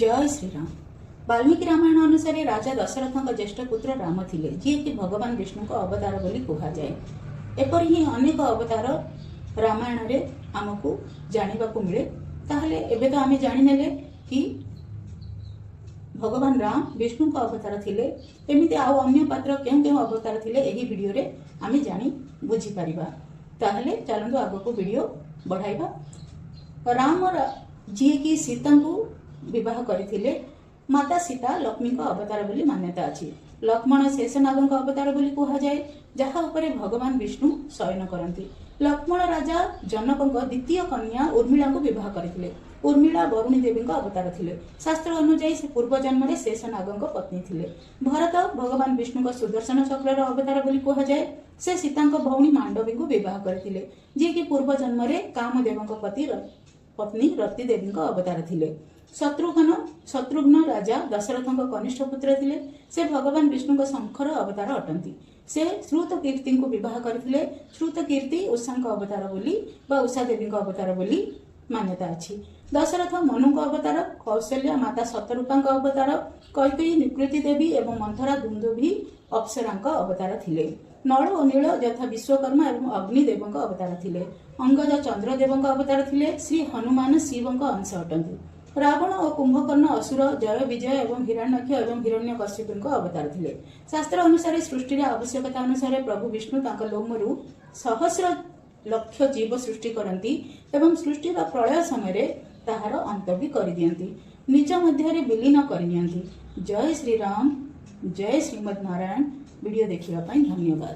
ଜୟ ଶ୍ରୀରାମ। ବାଲ୍ମୀକି ରାମାୟଣ ଅନୁସାରେ ରାଜା ଦଶରଥଙ୍କ ଜ୍ୟେଷ୍ଠ ପୁତ୍ର ରାମ ଥିଲେ, ଯିଏକି ଭଗବାନ ବିଷ୍ଣୁଙ୍କ ଅବତାର ବୋଲି କୁହାଯାଏ। ଏପରି ହିଁ ଅନେକ ଅବତାର ରାମାୟଣରେ ଆମକୁ ଜାଣିବାକୁ ମିଳେ। ତାହେଲେ ଏବେ ତ ଆମେ ଜାଣିନେଲେ କି ଭଗବାନ ରାମ ବିଷ୍ଣୁଙ୍କ ଅବତାର ଥିଲେ। ଏମିତି ଆଉ ଅନ୍ୟ ପାତ୍ର କେଉଁ କେଉଁ ଅବତାର ଥିଲେ, ଏହି ଭିଡ଼ିଓରେ ଆମେ ଜାଣି ବୁଝିପାରିବା। ତାହେଲେ ଚାଲନ୍ତୁ, ଆଗକୁ ଭିଡ଼ିଓ ବଢ଼ାଇବା। ରାମ, ଯିଏକି ସୀତାଙ୍କୁ ବିବାହ କରିଥିଲେ, ମାତା ସୀତା ଲକ୍ଷ୍ମୀଙ୍କ ଅବତାର ବୋଲି ମାନ୍ୟତା ଅଛି। ଲକ୍ଷ୍ମଣ ଶେଷନାଗଙ୍କ ଅବତାର ବୋଲି କୁହାଯାଏ, ଯାହା ଉପରେ ଭଗବାନ ବିଷ୍ଣୁ ଶୟନ କରନ୍ତି। ଲକ୍ଷ୍ମଣ ରାଜା ଜନକଙ୍କ ଦ୍ୱିତୀୟ କନ୍ୟା ଉର୍ମିଳାଙ୍କୁ ବିବାହ କରିଥିଲେ। ଉର୍ମିଳା ବରୁଣୀ ଦେବୀଙ୍କ ଅବତାର ଥିଲେ। ଶାସ୍ତ୍ର ଅନୁଯାୟୀ ସେ ପୂର୍ବ ଜନ୍ମରେ ଶେଷନାଗଙ୍କ ପତ୍ନୀ ଥିଲେ। ଭରତ ଭଗବାନ ବିଷ୍ଣୁଙ୍କ ସୁଦର୍ଶନ ଚକ୍ରର ଅବତାର ବୋଲି କୁହାଯାଏ। ସେ ସୀତାଙ୍କ ଭଉଣୀ ମାଣ୍ଡବୀଙ୍କୁ ବିବାହ କରିଥିଲେ, ଯିଏକି ପୂର୍ବ ଜନ୍ମରେ କାମଦେବଙ୍କ ପତ୍ନୀ ରତି ଦେବୀଙ୍କ ଅବତାର ଥିଲେ। ଶତ୍ରୁଘ୍ନ ରାଜା ଦଶରଥଙ୍କ କନିଷ୍ଠ ପୁତ୍ର ଥିଲେ। ସେ ଭଗବାନ ବିଷ୍ଣୁଙ୍କ ଶଙ୍ଖର ଅବତାର ଅଟନ୍ତି। ସେ ଶ୍ରୁତ କୀର୍ତ୍ତିଙ୍କୁ ବିବାହ କରିଥିଲେ। ଶ୍ରୁତ କୀର୍ତ୍ତି ଉଷାଙ୍କ ଅବତାର ବୋଲି ବା ଉଷା ଦେବୀଙ୍କ ଅବତାର ବୋଲି ମାନ୍ୟତା ଅଛି। ଦଶରଥ ମନୁଙ୍କ ଅବତାର, କୌଶଲ୍ୟା ମାତା ଶତରୂପାଙ୍କ ଅବତାର, କୈକେୟୀ ନିକୃତି ଦେବୀ ଏବଂ ମନ୍ଥରା ଦୁନ୍ଦୁଭି ଅପ୍ସରାଙ୍କ ଅବତାର ଥିଲେ। ନଳ ଓ ନୀଳ ଯଥା ବିଶ୍ୱକର୍ମା ଏବଂ ଅଗ୍ନିଦେବଙ୍କ ଅବତାର ଥିଲେ। ଅଙ୍ଗଦ ଚନ୍ଦ୍ରଦେବଙ୍କ ଅବତାର ଥିଲେ। ଶ୍ରୀ ହନୁମାନ ଶିବଙ୍କ ଅଂଶ ଅଟନ୍ତି। ରାବଣ ଓ କୁମ୍ଭକର୍ଣ୍ଣ ଅସୁର, ଜୟ ବିଜୟ ଏବଂ ହିରଣ୍ୟାକ୍ଷ ଏବଂ ହିରଣ୍ୟକଶ୍ୟପଙ୍କ ଅବତାର ଥିଲେ। ଶାସ୍ତ୍ର ଅନୁସାରେ ସୃଷ୍ଟିର ଆବଶ୍ୟକତା ଅନୁସାରେ ପ୍ରଭୁ ବିଷ୍ଣୁ ତାଙ୍କ ଲୋମରୁ ସହସ୍ର ଲକ୍ଷ ଜୀବ ସୃଷ୍ଟି କରନ୍ତି ଏବଂ ସୃଷ୍ଟିର ପ୍ରଳୟ ସମୟରେ ତାହାର ଅନ୍ତ ବି କରିଦିଅନ୍ତି, ନିଜ ମଧ୍ୟରେ ବିଲୀନ କରିନିଅନ୍ତି। ଜୟ ଶ୍ରୀରାମ, ଜୟ ଶ୍ରୀମଦ୍ ନାରାୟଣ। ଭିଡ଼ିଓ ଦେଖିବା ପାଇଁ ଧନ୍ୟବାଦ।